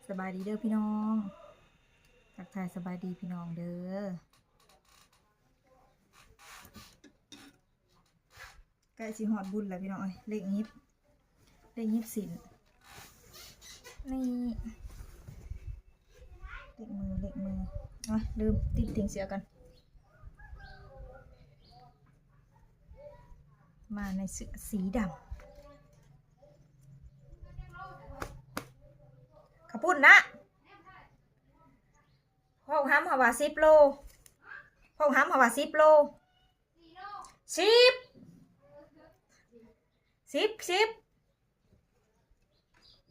ສະບາຍດີເດີພີ່ນ້ອງ ທັກທາຍສະບາຍດີພີ່ນ້ອງເດີ. ໃກ້ຊິຮອດບຸນແລ້ວພີ່ນ້ອງເອີຍ. ເລກຫຍິບ ເລກຫຍິບສິນ ນີ້ ເລກມື ເລກມື. ໂອ້ຍ ລືມຕິດຕິ່ງເສື້ອກ່ອນ. ມາໃນເສື້ອສີດຳ. ເຂົ້າປຸ້ນນະ ພວກຫຳຫາວ່າສິບໂລ ພວກຫຳຫາວ່າສິບໂລ ສິບ ສິບ ສິບ.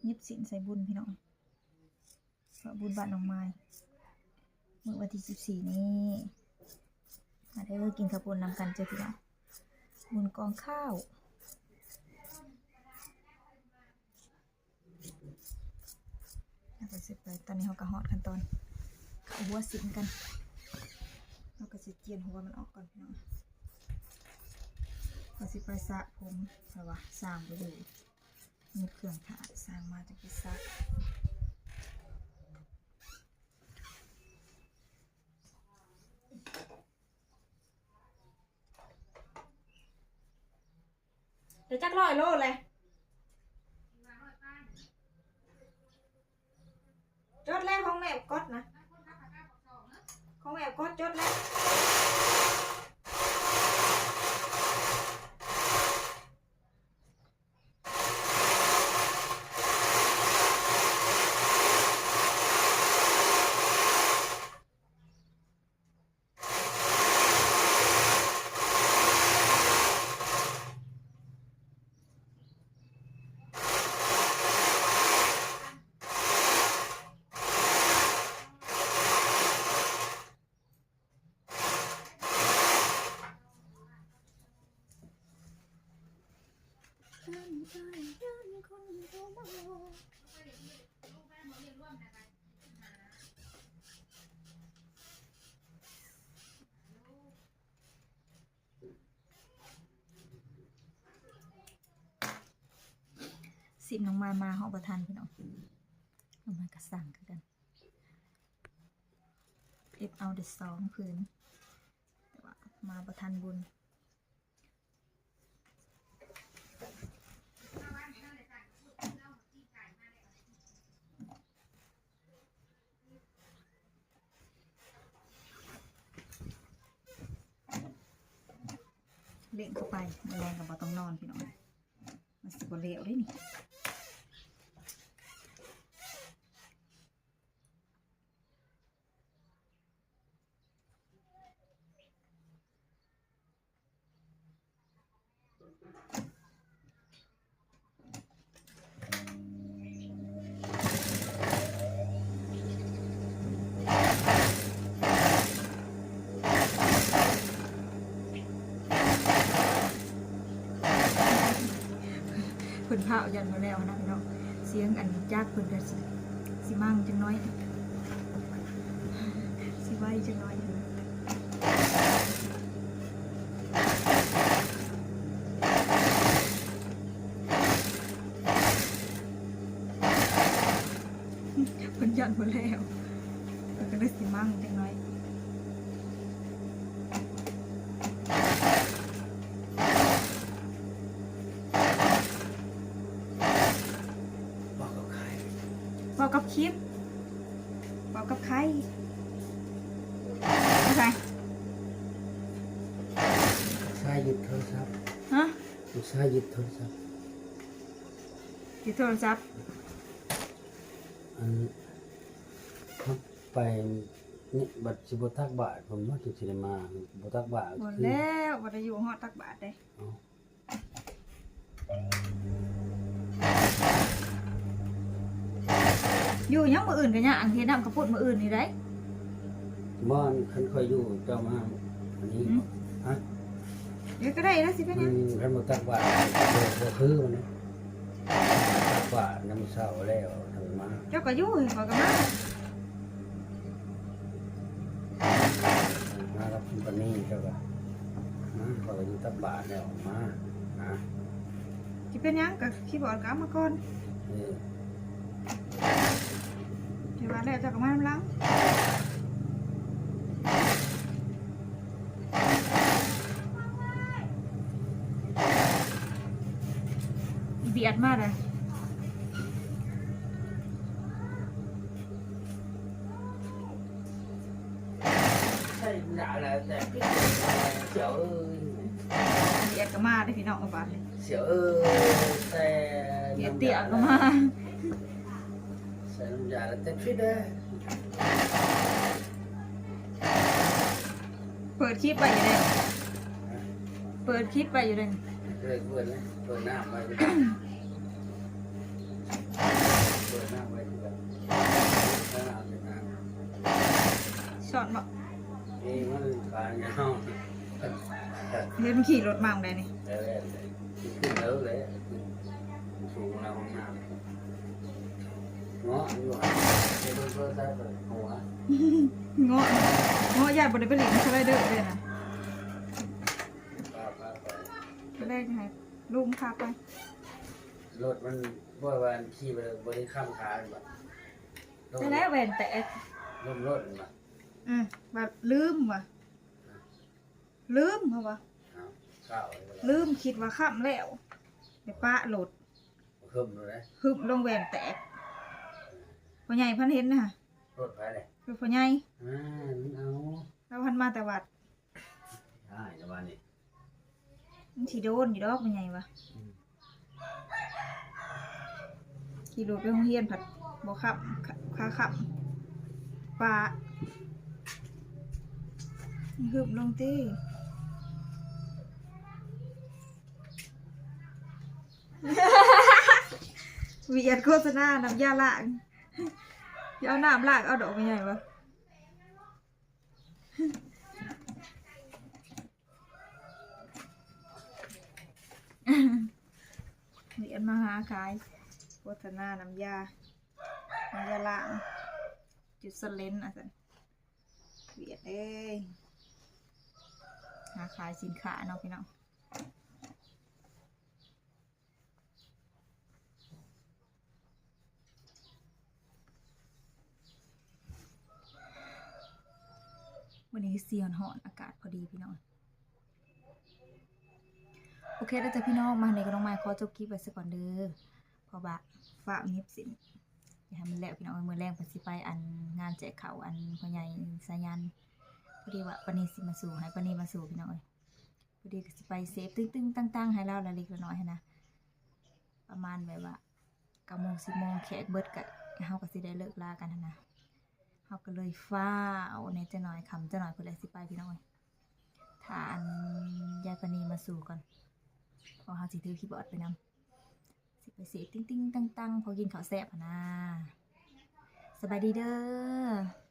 ຫຍິບສິນໃສ່ບຸນພີ່ນ້ອງ ເພາະບຸນບ້ານໜອງມາຍ ມື້ວັນທີສິບສີ່ນີ້. ມາເດີ ກິນເຂົ້າປຸ້ນນຳກັນເຈົ້າພີ່ນ້ອງ ບຸນກອງຂ້າວ. ເຮົາກໍຊິໄປ ຕອນນີ້ເຮົາກໍຮອດຂັ້ນຕອນເຂົ້າຫົວສິນກັນ. ເຮົາກໍຊິຈຽນຫົວມັນອອກກ່ອນພີ່ນ້ອງ ເຮົາຊິໄປສະຜົມ ເພາະວ່າຊ່າງບໍ່ຢູ່ ມີເຄື່ອງຖ້າ ຊ່າງມາຈັ່ງໄປສະ. ໄດ້ຈັກຮ້ອຍໂລແລ້ວ? ຈົດແລ້ວ ຂອງແມ່ກົດນະ ຂອງແມ່ກົດຈົດແລ້ວ. ສິບນ້ອງມາຍມາເຮົາບໍ່ທັນພີ່ນ້ອງ ນ້ອງມາຍກໍສັ່ງຄືກັນ ເກັບເອົາໄດ້ສອງຜືນ ແຕ່ວ່າມາບໍ່ທັນບຸນ. ເລັ່ງເຂົ້າໄປ ມື້ແລງກໍບໍ່ຕ້ອງນອນພີ່ນ້ອງ ມັນຊິບໍ່ແລ້ວເດ້ນີ້. ເພິ່ນພ້າວຢ້ານບໍ່ແລ້ວຫັ້ນນະພີ່ນ້ອງ ສຽງອັນຈັກເພິ່ນກໍຊິ ຊິມັ່ງຈັກໜ້ອຍ ຊິໄວຈັກໜ້ອຍ. ເພິ່ນຢ້ານບໍ່ແລ້ວ ເພິ່ນກໍເລີຍຊິມັ່ງຈັກໜ້ອຍ. ເວົ້າກັບໃຜ? ເວົ້າກັບຄິມ. ເວົ້າກັບໃຜ? ໃຜ? ລູກຊາຍຍຶດໂທລະສັບ. ຮະ? ລູກຊາຍຍຶດໂທລະສັບ. ຍຶດໂທລະສັບ? ອັນ ເຮົາໄປນີ້ ບັດຊິບໍ່ຕັກບາດ ເພິ່ນວ່າ ຈຶ່ງຊິໄດ້ມາ ບໍ່ຕັກບາດ. ບໍ່ແລ້ວ ບໍ່ໄດ້ຢູ່ຮອດຕັກບາດເດ້. ເອົ້າ. ຢູ່ຫຍັງ ມື້ອື່ນກໍຍ່າງເຮັດນ້ຳເຂົ້າປຸ້ນມື້ອື່ນນີ້ໄດ໋. ບໍ່ ຄັນຂ້ອຍຢູ່ເຈົ້າມາອັນນີ້. ຮະ? ເອີ ກໍໄດ້ລະ ຊິເປັນຫຍັງ? ຄັນບໍ່ຕັກບາດ ບໍ່ ບໍ່ຄືມັນນະ ຕັກບາດຍາມເຊົ້າແລ້ວຈັ່ງມາ. ເຈົ້າກໍຢູ່ ຂ້ອຍກໍມາ. ມາກັບຄຸນປານີ ເຈົ້າກໍມາ ຂ້ອຍກໍຢູ່ຕັກບາດແລ້ວ ມາ ມາ. ຊິເປັນຫຍັງ ກໍຄີບອດກໍເອົາມາກ່ອນ. ເອີ. ວ່າແລ້ວເຈົ້າກໍມານຳຫຼັງ ອີ່ເບຍດມາເດ້. ໃສ່ຢາແລ້ວແຕ່ເຈົ້າເອີຍ ເອີຍ ເບຍດກໍມາເດ້ພີ່ນ້ອງ ບາດນີ້ ເຈົ້າເອີຍ ແຕ່ເບຍດເຕ້ຍກໍມາ ໃສ່ນ້ຳຢາແລ້ວແຕ່ຜິດເດ້. ເປີດຄລິບໄວ້ຢູ່ເດ້ ເປີດຄລິບໄວ້ຢູ່ເດ້ ເປີດ ເປີດເລີຍ ເປີດນ້ຳໄວ້ ເປີດນ້ຳໄວ້ຄືກັນ ເປີດນ້ຳ ຊ້ອນບໍ່? ນີ້ມັນຂາຍາວ ເຫັນຂີ່ລົດມາໝ່ອງໃດນີ້ ແລ້ວ ຂຶ້ນເລີຍ ຂຶ້ນສູງແລ້ວ ຫ້ອງນ້ຳ ເງາະຢູ່ຫັ້ນ ເບິ່ງໂທລະສັບ ເບິ່ງຫົວ ເງາະ ເງາະ ຢ້ານບໍ່ໄດ້ໄປຫຼິ້ນສະໄລເດີເດ້ນະ ໄປ ໄປ ໄປ ແລກໃຫ້ລຸງພາໄປ ລົດມັນ ບໍ່ວ່າຂີ່ໄປ ບໍ່ໄດ້ຄ້ຳຂາແມ່ນບໍ່? ແລ້ວແວ່ນແຕກ ລົມລົດແມ່ນບໍ່? ອື ວ່າລືມວ່າ ລືມ ເຮົາວ່າ ອ້າວ ລືມ ຄິດວ່າຄ່ຳແລ້ວ ໄດ້ປະລົດ ຫຶບໂລດເດ້ ຫຶບລົງ ແວ່ນແຕກ ພໍ່ໃຫຍ່ພັນເຫັນນະ ລົດໃຜເດ້? ລົດພໍ່ໃຫຍ່ ອ່າ ມັນເອົາ ລາວພັນມາແຕ່ວັດ ອ້າຍ ລະວ່ານີ້ ມັນຊິໂດນຢູ່ດອກ ແມ່ໃຫຍ່ວ່າ ອືມ ຂີ່ລົດໄປໂຮງຮຽນພັດບໍ່ຂັບ ຂາ ຂາຂັບ ປະ ຫຶບລົງຕິ ວຽດໂຄສະນານ້ຳຢາລ້າງ ຊິເອົານ້ຳລ້າງເອົາດອກ ແມ່ໃຫຍ່ວ່າ. ວຽດມາຫາຂາຍ ໂຄສະນານ້ຳຢາ ນ້ຳຢາລ້າງ ຈຸດສະເລັນວ່າຊັ້ນ ວຽດເອີຍ ຫາຂາຍສິນຄ້າເນາະພີ່ນ້ອງ. ມື້ນີ້ຄືຊິຮ້ອນໆ ອາກາດພໍດີພີ່ນ້ອງ. ໂອເຄເດີຈ້າພີ່ນ້ອງ ມານີ້ກໍນ້ອງມາຍຂໍຈົບຄລິບໄວ້ຊະກ່ອນເດີ ເພາະວ່າຟ້າວຫຍິບສິ້ນ ຢາກໃຫ້ມັນແລ້ວພີ່ນ້ອງ. ມື້ແລງເພິ່ນຊິໄປອັນງານແຈກເຂົ້າອັນພໍ່ໃຫຍ່ສາຍັນ ພໍດີວ່າປານີຊິມາສູ່ ໃຫ້ປານີມາສູ່ພີ່ນ້ອງເອີຍ. ພໍດີກໍຊິໄປເສບຕຶ້ງໆ ຕັ້ງໆ ໃຫ້ລາວລະເລັກລະນ້ອຍຫັ້ນນະ ປະມານແບບວ່າເກົ້າໂມງ ສິບໂມງ ແຂກເບິດ ກະເຮົາກໍຊິໄດ້ເລີກລາກັນຫັ້ນນະ. ເຮົາກໍເລີຍຟ້າວແດ່ຈັກໜ້ອຍ ຄ່ຳຈັກໜ້ອຍພຸ້ນແຫຼະ ຊິໄປພີ່ນ້ອງເອີຍ. ຖ້າອັນຍາຍປານີມາສູ່ກ່ອນ ເພາະເຮົາຊິຖືຄີບອດໄປນຳ ຊິໄປເສບຕຶ້ງໆ ຕັ້ງໆ ພໍກິນເຂົ້າແຊບຫັ້ນນະ. ສະບາຍດີເດີ.